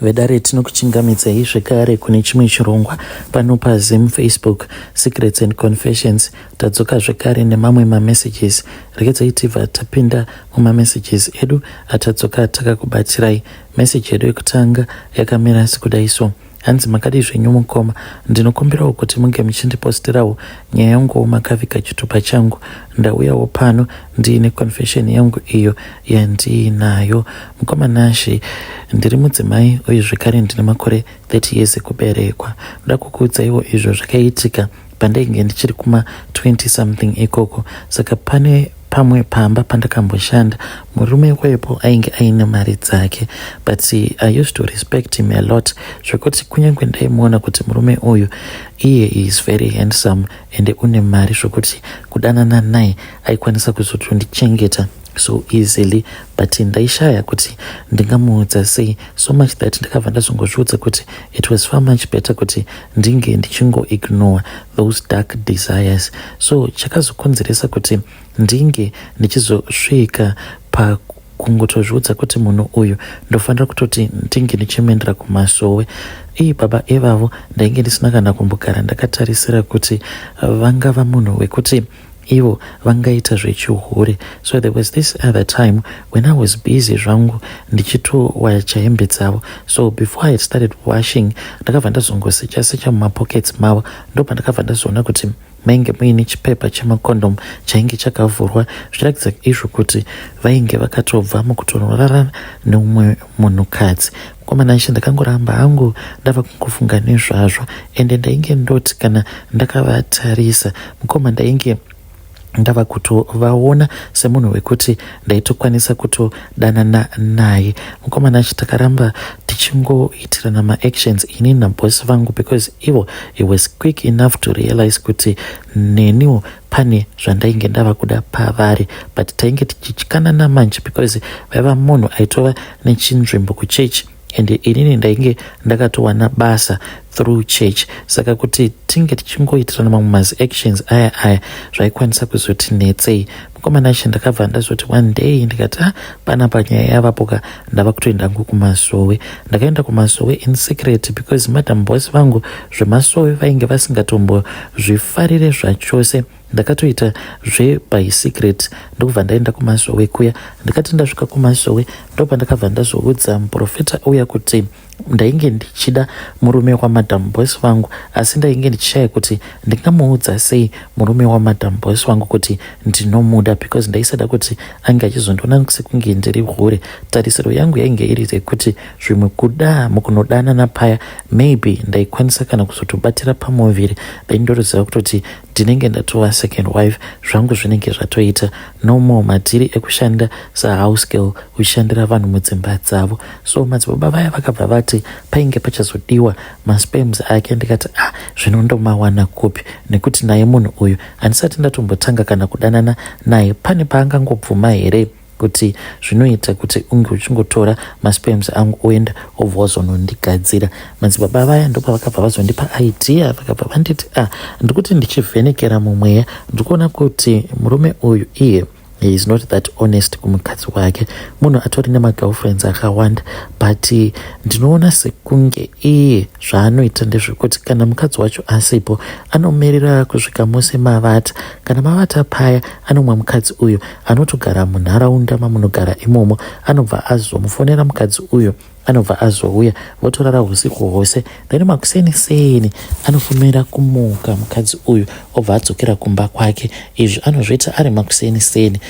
Vedare tinokuchingamidzai zvekare kune chimwe chirongwa pano paZim Facebook Secrets and Confessions. Tadzoka zvekare nemamwe mamessages. Regedzai tibva tapinda mumamessages edu atadzoka takakubatsirai. Message yedu yekutanga yakamira sekudai so. Hanzi makadii zvenyu mukoma, ndinokumbirawo kuti munge muchindipostirawo nyaya yanguwo makaviga chitupa changu. Ndauyawo pano ndiine confession yangu iyo yandiinayo. Mukoma Nashe, ndiri mudzimai uye zvekare ndine makore 30 years ekuberekwa. Ndoda kukuudzaiwo izvo zvakaitika pandainge ndichiri kuma 20 something ikoko. Saka pane pamwe pamba pandakamboshanda murume wepo ainge aine mari dzake but I used to respect him a lot zvekuti kunyange ndaimuona kuti murume uyu iye is very handsome ende une mari zvekuti kudanana naye aikwanisa kuzotondichengeta so easily but ndaishaya kuti ndingamuudza sei so much that ndakabva ndazongozviudza kuti it was far much better kuti ndinge ndichingoignore those dark desires. So chakazokonzeresa kuti ndinge ndichizosvika pakungotozviudza kuti munhu uyu ndofanira kutoti ndinge ndichimuendera kumasowe. Ii baba ivavo ndainge ndisina kana kumbogara ndakatarisira kuti vangava munhu wekuti ivo vangaita zvechihure. So there was this other time when I was busy zvangu ndichitowacha hembe dzavo. So before I had started washing ndakabva ndazongosecha secha mumapockets mavo, ndopandakabva ndazoona kuti mainge muine chipepa chemakondomu chainge chakavhurwa zvichiratidza izvo kuti vainge vakatobva mukutonorara neumwe munhukadzi. Mukomana ishe ndakangoramba hangu ndava kungofunga nezvazvo ende ndainge ndoti kana ndakavatarisa mukoma ndainge ndava kutovaona semunhu wekuti ndaitokwanisa kutodanana naye. Mukomana achi takaramba tichingoitirana maactions ini naboss vangu because ivo he was quick enough to realize kuti neniwo pane zvandainge ndava kuda pavari, but tainge tichityanana manje because vaiva munhu aitova nechinzvimbo kuchechi and inini ndainge ndakatowana basa through church, saka kuti tinge tichingoitirana mamwe mazi actions aya aya zvaikwanisa kuzotinetsei. Mukomana achi ndakabva ndazoti one day ndikati, ah, panapa nyaya yavapoka, ndava kutoenda hangu kumasowe. Ndakaenda kumasowe in secret because madam boss vangu zvemasowe vainge vasingatombozvifarire zvachose. Ndakatoita zveby secret ndokubva ndaenda kumasowe kuya. Ndikati ndasvika kumasowe ndopandakabva ndazoudza muprofita uya kuti ndainge ndichida murume wamadam boss vangu, asi ndainge ndichishaya kuti ndingamuudza sei murume wamadam boss vangu kuti ndinomuda because ndaisada kuti ange achizondiona sekunge ndiri hure. Tarisiro yangu yainge iri yekuti zvimwe kuda mukunodanana paya maybe ndaikwanisa kana kuzotobatira pamuviri, then ndoroziva kutoti ndinenge ndatova second wife, zvangu zvinenge zvatoita, no more madhiri ekushanda sahouse girl uchishandira vanhu mudzimba dzavo. So madzibaba vaya vakabva vati painge pachazodiwa masperms ake. Ndikati, ah, zvino ndomawana kupi nekuti naye munhu uyu handisati ndatombotanga kana kudanana naye, pane paangangobvuma here kuti zvinoita kuti unge uchingotora masperms angu oenda obva wazonondigadzira? Madzibaba vaya ndopavakabva vazondipa idea, vakabva vanditi, ah, ndikuti ndichivhenekera mumweya ndikuona kuti murume uyu iye he is not that honest kumukadzi wake, munhu atori nemagirlfriends akawanda, but ndinoona sekunge iye zvaanoita ndezvekuti kana mukadzi wacho asipo anomirira kusvika mose mavata. Kana mavata paya anomwe mukadzi uyu anotogara munharaunda mamunogara imomo, anobva azomufonera mukadzi uyu, anobva azouya votorara usiku hwose, then makuseni seni anofumira kumuka mukadzi uyu obva adzokera kumba kwake. Izvi anozviita ari makuseni seni.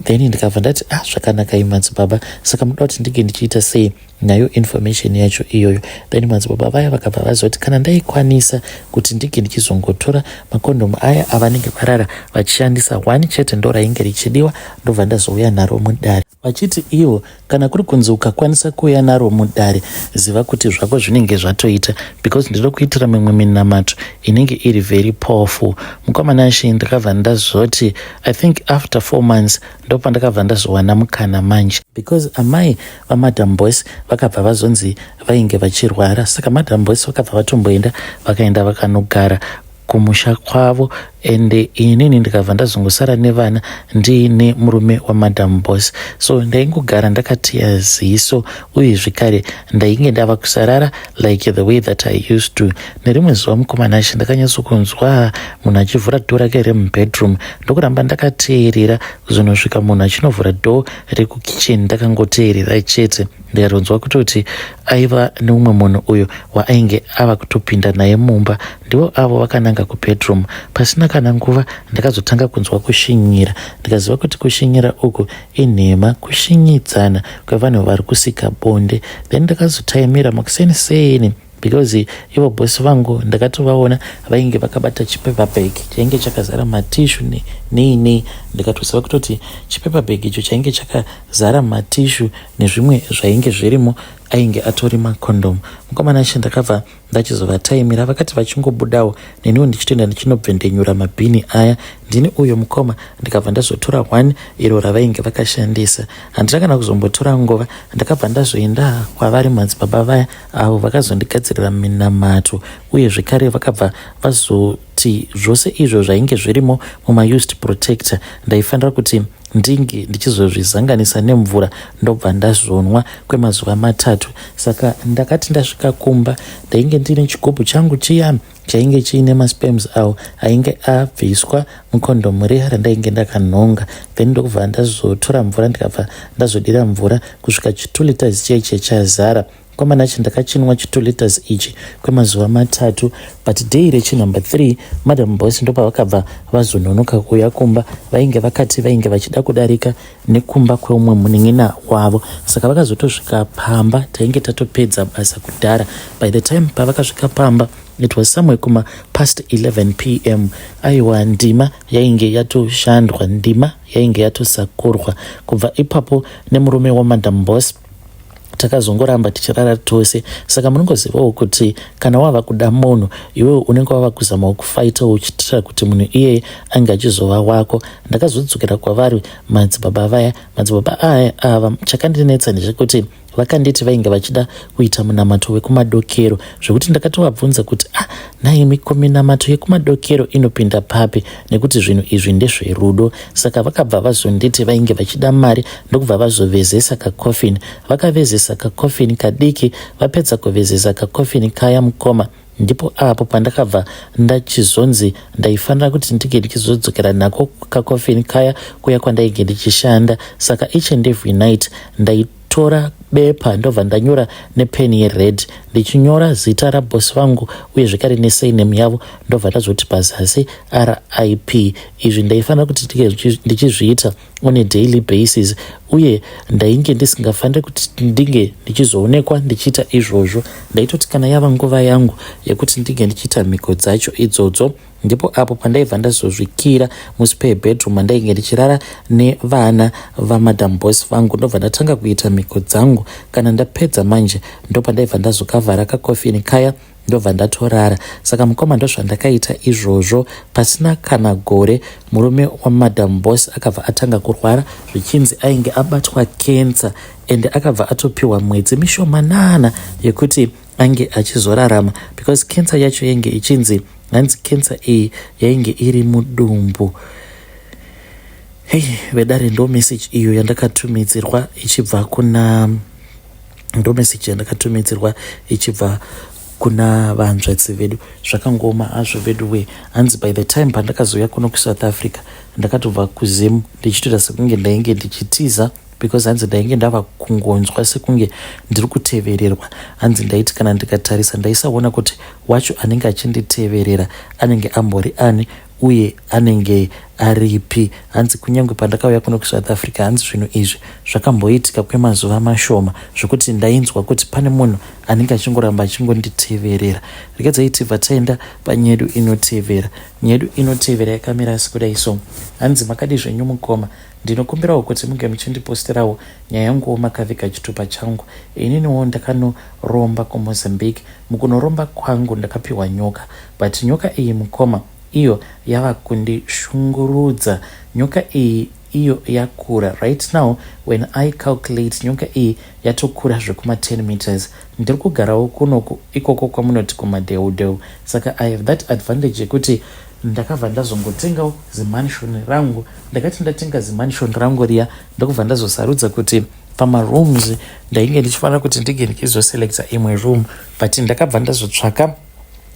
Then ndikabva ndati, ah, zvakanaka madzibaba, saka munoda kuti ndinge ndichiita sei nayo information yacho iyoyo? Then madzibaba vaya vakabva vazoti kana ndaikwanisa kuti ndinge ndichizongotora makondomu aya avanenge varara vachishandisa, one chete ndo rainge richidiwa, ndobva ndazouya naro mudare. Vachiti ivo kana kuri kunzi ukakwanisa kuuya naro mudare, ziva kuti zvako zvinenge zvatoita because ndinoda kuitira mimwe minamato inenge iri very powerful. Mukomana shi ndakabva ndazoti I think after 4 months ndopandakabva ndazowana mukana manje, because amai vamadam boss vakabva vazonzi vainge vachirwara, saka madam boss vakabva vatomboenda, vakaenda vakanogara. kumusha kwavo and inini ndikabva ndazongosara nevana ndiine murume waMadam Boss. So ndaingogara ndakateya ziso, uye zvekare ndainge ndava kusarara like the way that I used to. Nerimwe zuva, mukomana achi, ndakanyatsokunzwa munhu achivhura door rake remubedroom, ndokuramba ndakateerera kuzonosvika munhu achinovhura door rekukicheni. Ndakangoteerera chete, ndikatonzwa kutoti aiva neumwe munhu uyo waainge ava kutopinda naye mumba. Ndivo avo vakananga kubedroom. Pasina kana nguva ndakazotanga kunzwa kushinyira, ndikaziva kuti kushinyira uku inhema, kushinyidzana kwevanhu vari kusika bonde. Then ndakazotaimira makuseni because ivo bosi vangu ndakatovaona vainge vakabata chipaper bag chainge chakazara matissue nei nei. Ndikatoziva kutoti chipaper bag icho chainge chakazara matissue nezvimwe zvainge zvirimo ainge atori makondomu. Mukomana achi, ndakabva ndachizovataimira. Vakati vachingobudawo, neniwo ndichitoenda ndichinobvendenyura mabhini aya. Ndini uyo, mukoma, ndikabva ndazotora one iro ravainge vakashandisa. Handina kana kuzombotora nguva, ndakabva ndazoenda kwavari madzibaba vaya, avo vakazondigadzirira minamato, uye zvekare vakabva vazoti zvose izvo zvainge zvirimo mumaused protector ndaifanira kuti ndinge ndichizozvizanganisa nemvura, ndobva ndazonwa kwemazuva 3. Saka ndakati ndasvika kumba, ndainge ndine chigubhu changu chiya chainge chiine masperms awo ainge abviswa mukondomu riya randainge ndakanhonga. Then ndokubva ndazotora mvura, ndikabva ndazodira mvura kusvika chi2 liters cheche chazara. Kwamanachi, ndakachinwa chi2 liters ichi kwemazuva 3, but day rechinumber 3 Madam Boss ndopavakabva vazononoka kuuya kumba. Vainge vakati vainge vachida kudarika nekumba kweumwe munin'ina wavo, saka vakazotosvika pamba tainge tatopedza basa kudhara. By the time pavakasvika pamba, it was somewhere kuma past 11 p.m. Aiwa, ndima yainge yatoshandwa, ndima yainge yatosakurwa. Kubva ipapo nemurume waMadam Boss takazongoramba tichirara tose. Saka munongozivawo kuti kana wava kuda munhu, iwewe unenge wava kuzamawo kufaitawo uchiitira kuti munhu iyeye ange achizova wako. Ndakazodzokera kwavari madzibaba vaya. Madzibaba aya ava, chakandinetsa ndechekuti vakanditi vainge vachida kuita munamato wekumadokero, zvekuti ndakatovabvunza kuti, "Ah, naimi, ko minamato yekumadokero inopinda papi, nekuti zvinhu izvi ndezverudo?" Saka vakabva vazonditi vainge vachida mari, ndokubva vazovezesa kacoffin. Vakavezesa kacoffin kadiki. Vapedza kuvezesa kacoffin kaya, mukoma, ndipo apo pandakabva ndachizonzi ndaifanira kuti ndinge ndichizodzokera nako kacoffin kaya kuya kwandainge ndichishanda. Saka each and every night ndaitora bepa, ndobva ndanyora nepeni yered, ndichinyora zita rabosi vangu uye zvekare nesurname yavo, ndobva ndazoti pazasi RIP. Izvi ndaifanira kuti ndinge ndichizviita on a daily basis, uye ndainge ndisingafaniri kuti ndinge ndichizoonekwa ndichiita izvozvo. Ndaitoti kana yava nguva yangu yekuti ndinge ndichiita mhiko dzacho idzodzo, ndipo apo pandaibva ndazozvikira muspare bedroom mandainge ndichirara nevana vaMadam Boss vangu, ndobva ndatanga kuita mhiko dzangu. Kana ndapedza manje, ndopandaibva ndazokavhara kakofini kaya, ndobva ndatorara. Saka mukoma, ndozvandakaita izvozvo. Pasina kana gore, murume waMadam Boss akabva atanga kurwara, zvichinzi ainge abatwa kensa, ende akabva atopiwa mwedzi mishomanana yekuti ange achizorarama, because kensa yacho yainge ichinzi, hanzi kensa iyi yainge iri mudumbu. Hei vedare, ndo message iyo yandakatumidzirwa ichibva kuna, ndo message yandakatumidzirwa ichibva kuna vanzvadzi vedu. Zvakangoma hazvo vedu we. Hanzi by the time pandakazouya kuno kuSouth Africa, ndakatobva kuZim ndichitoita sekunge ndainge ndichitiza, because hanzi ndainge ndava kungonzwa sekunge ndiri kutevererwa. Hanzi ndaiti kana ndikatarisa, ndaisaona kuti wacho anenge achinditeverera anenge ambori ani uye anenge aripi. Hanzi kunyange pandakauya kuno kuSouth Africa, hanzi zvinhu izvi zvakamboitika kwemazuva mashoma, zvokuti ndainzwa kuti pane munhu anenge achingoramba achingonditeverera. Regedzai tibva taenda panyedu inotevera. Nyedu inotevera yakamira sekudai so. Hanzi, "Makadi zvenyu mukoma? Ndinokumbirawo kuti munge muchindiposterawo nyaya yanguwo makaviga chitupa changu. Ininiwo ndakanoromba kuMozambique. Mukunoromba kwangu ndakapiwa nyoka, but nyoka iyi, mukoma, iyo yava kundishungurudza. Nyoka iyi iyo yakura. Right now when I calculate, nyoka iyi yatokura zvekuma 10 meters. Ndiri kugarawo kunoku ikoko kwamunoti kumadheudheu, saka I have that advantage yekuti ndakabva ndazongotengawo zimansion rangu. Ndakati ndatenga zimansion rangu riya, ndokubva ndazosarudza kuti pamarooms ndainge ndichifanira kuti ndinge ndichizoselecta imwe room, but ndakabva ndazotsvaka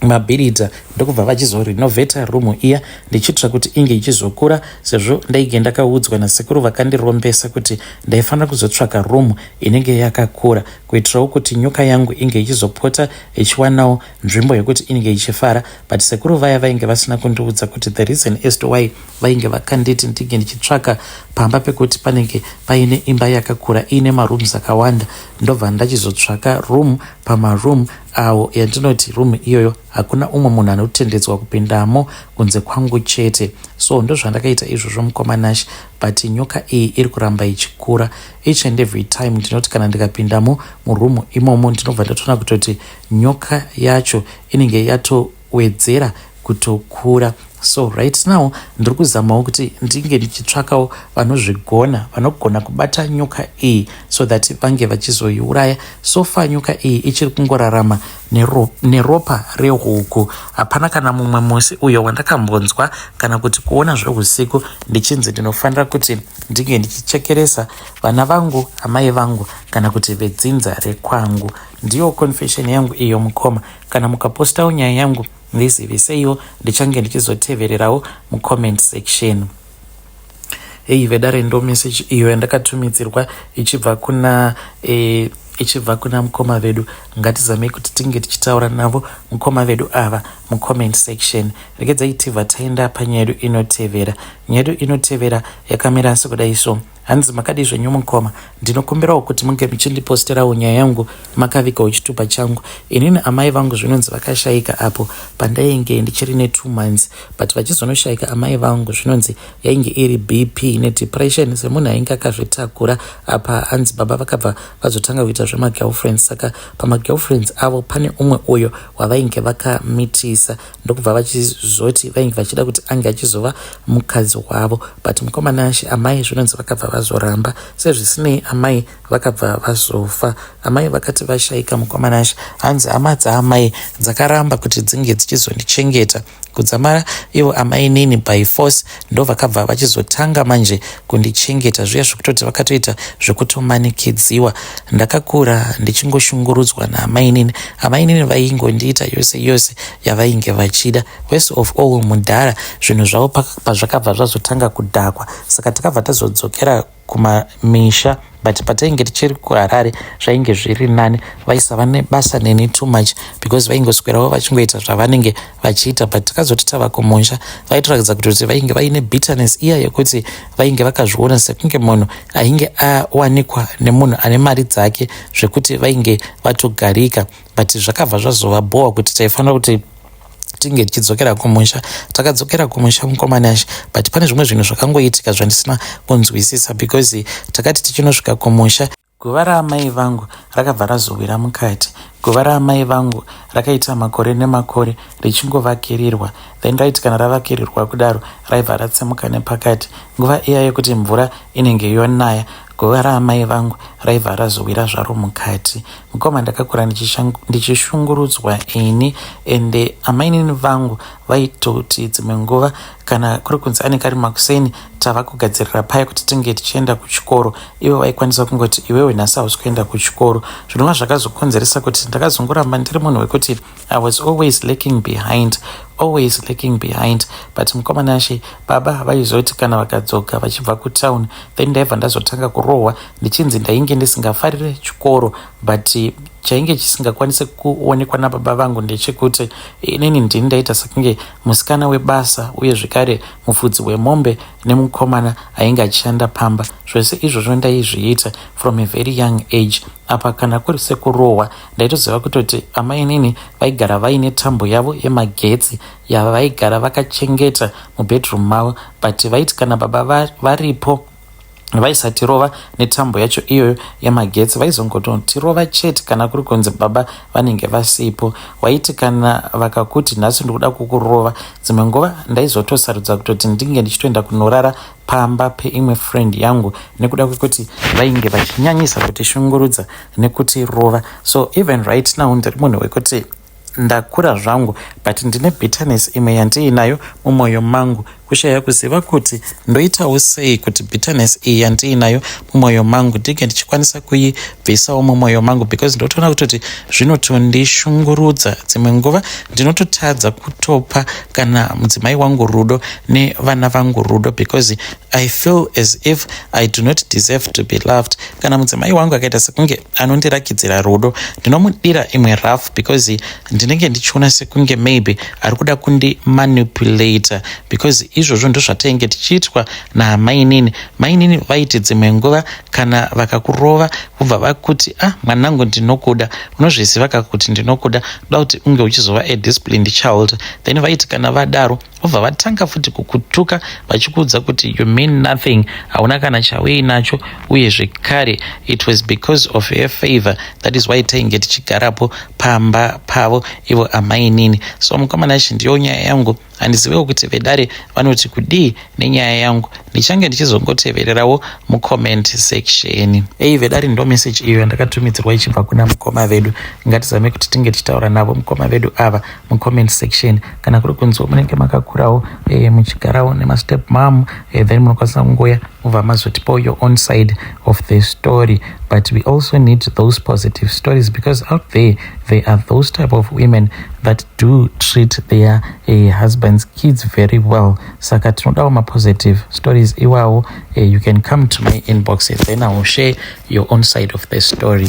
mabhiridha, ndokubva vachizorenovheta room iya, ndichiitira kuti inge ichizokura, sezvo ndainge ndakaudzwa nasekuru vakandirombesa kuti ndaifanira kuzotsvaka room inenge yakakura, kuitirawo kuti nyoka yangu inge ichizopota ichiwanawo nzvimbo yekuti inenge ichifara. But sekuru vaya vainge vasina kundiudza kuti the reason as to why vainge vakanditi ndinge ndichitsvaka pamba pekuti panenge paine imba yakakura, iine marooms akawanda. Ndobva ndachizotsvaka room pamaroom awo yandinoti room iyoyo hakuna umwe munhu anotendedzwa kupindamo kunze kwangu chete. So ndozvandakaita izvozvo, mukoma Nash, but nyoka iyi iri kuramba ichikura each and every time. Ndinoti kana ndikapindamo muroom imomo, ndinobva ndatoona kutoti nyoka yacho inenge yatowedzera kutokura. So right now ndiri kuzamawo kuti ndinge ndichitsvakawo vanozvigona, vanogona kubata nyoka iyi, so that vange vachizoiuraya. So far nyoka iyi ichiri kungorarama neropa rehuku. Hapana kana mumwe musi uyo wandakambonzwa kana kuti kuona zveusiku ndichinzi ndinofanira kuti ndinge ndichichekeresa vana vangu, amai vangu, kana kuti vedzinza rekwangu. Ndiyo confession yangu iyo, mukoma. Kana mukapostawo nyaya yangu, ndiziviseiwo, ndichange ndichizotevererawo mucomment section. Hei vedare, ndo message iyo yandakatumidzirwa ichibva kuna mukoma vedu. Ngatizamei kuti tinge tichitaura navo mukoma vedu ava mucomment section. Regedzai tibva taenda panyaya yedu inotevera. Nyaya yedu inotevera yakamira sekudai so. Hanzi, "Makadi zvenyu mukoma? Ndinokumbirawo kuti munge muchindiposterawo nyaya yangu makavigawo chitupa changu. Inini amai vangu zvinonzi vakashayika apo pandainge ndichiri ne2 months, but vachizonoshayika amai vangu, zvinonzi yainge iri BP nedepression, semunhu ainge akazvitakura. Apa hanzi baba vakabva vazotanga kuita zvemagirlfriends, saka pamagirlfriends avo pane umwe uyo wavainge vakamitisa, ndokubva vachizoti vainge vachida kuti ange achizova mukadzi wavo. But mukoma Nashe, amai zvinonzi vakabva vazoramba. Sezvisinei, amai vakabva vazofa. Amai vakati vashayika, mukoma Nashe, hanzi hama dzaamai dzakaramba kuti dzinge dzichizondichengeta kudzamara ivo amainini by force ndo vakabva vachizotanga manje kundichengeta, zviya zvekutoti vakatoita zvekutomanikidziwa. Ndakakura ndichingoshungurudzwa naamainini. Amainini vaingondiita yose yose yavainge vachida. Worst of all, mudhara zvinhu zvavo pazvakabva zvazotanga kudhakwa, saka takabva tazodzokera kumamisha. But patainge tichiri kuHarare zvainge zviri nani, vaisava nebasa neni too much because vaingoswerawo vachingoita zvavanenge vachiita. But takazoti tava kumusha, vaitoratidza kuti vainge vaine bitterness iya yekuti vainge vakazviona sekunge munhu ainge awanikwa nemunhu ane mari dzake, zvekuti vainge vatogarika. But zvakabva zvazovabhowa kuti taifanira kuti tinge tichidzokera kumusha. Takadzokera kumusha, mukoma Nashe, but pane zvimwe zvinhu zvakangoitika zvandisina kunzwisisa, because takati tichinosvika kumusha, guva raamai vangu rakabva razowira mukati. Guva raamai vangu rakaita makore nemakore richingovakirirwa. Then raiti kana ravakirirwa kudaro, raibva ratsemuka nepakati. Nguva iya yekuti mvura inenge yonaya, guva raamai vangu raibva razowira zvaro mukati. Mukoma, ndakakura ndichishungurudzwa ini, ende amainini vangu vaitoti dzimwe nguva kana kuri kunzi anenge ari makuseni, tava kugadzirira paya kuti tinge tichienda kuchikoro, ivo vaikwanisa kungoti, 'Iwewe nhasi hausi kuenda kuchikoro.' Zvinova zvakazokonzeresa kuti ndakazongoramba ndiri munhu wekuti I was always lacking behind, always lacking behind. But mukoma Nashe, baba vaizoti kana vakadzoka vachibva kutown, then ndaibva ndazotanga kurohwa ndichinzi ndainge ndisingafarire chikoro. But chainge chisingakwanisi kuonekwa nababa vangu ndechekuti inini ndini ndaita sekunge musikana webasa, uye zvekare mufudzi wemombe nemukomana ainge achishanda pamba. Zvose izvozvo ndaizviita from a very young age. Apa kana kuri sekurohwa, ndaitoziva kutoti amainini vaigara vaine tambo yavo yemagetsi yavaigara vakachengeta mubedroom mavo. But vaiti kana baba varipo. Vaisatirova netambo yacho iyoyo yemagetsi, vaizongototirova chete kana kuri kunzi baba vanenge vasipo. Waiti kana vakakuti, "Nhasi ndikuda kukurova," dzimwe nguva ndaizotosarudza kutoti ndinge ndichitoenda kunorara pamba peimwe friend yangu nekuda kwekuti vainge vachinyanyisa kutishungurudza nekutirova. So even right now ndiri munhu wekuti ndakura zvangu, but ndine bitterness imwe yandiinayo mumwoyo mangu, kushaya kuziva kuti ndoitawo sei kuti bitterness iyi yandiinayo mumwoyo mangu ndinge ndichikwanisa kuibvisawo mumwoyo mangu, because ndotoona kutoti zvinotondishungurudza. Dzimwe nguva ndinototadza kutopa kana mudzimai wangu rudo nevana vangu rudo, because I feel as if I do not deserve to be loved. Kana mudzimai wangu akaita sekunge anondirakidzira rudo, ndinomudira imwe rough, because ndinenge ndichiona sekunge maybe ari kuda kundimanipulata, because izvozvo ndozvatainge tichiitwa namainini. Mainini vaiti dzimwe nguva kana vakakurova, kubva vakuti, "Ah, mwanangu, ndinokuda, unozviziva ka kuti ndinokuda, ndoda kuti unge uchizova a disciplined child." Then vaiti kana vadaro, vobva vatanga futi kukutuka, vachikuudza kuti, "You mean nothing, hauna kana chauinacho." Uye zvekare it was because of her favor, that is why tainge tichigarapo pamba pavo ivo amainini. So mukomana ichi ndiyo nyaya yangu. Handizivewo kuti vedare vanoti kudii nenyaya yangu. Ndichange ndichizongotevererawo mucomment section. Ei vedare, ndo message iyo yandakatumidzirwa ichibva kuna mukoma vedu. Ngatizame kuti tinge tichitaura navo mukoma vedu ava mucomment section. Kana kuri kunziwo munenge makakurawo muchigarawo nemastep mom, then munokwanisa kungoya mubva mazotipawo your own side of the story. But we also need those positive stories, because out there, there are those type of women that do treat their husbands' kids very well. Saka tinodawo mapositive stories iwawo. You can come to my inbox, then I will share your own side of the story.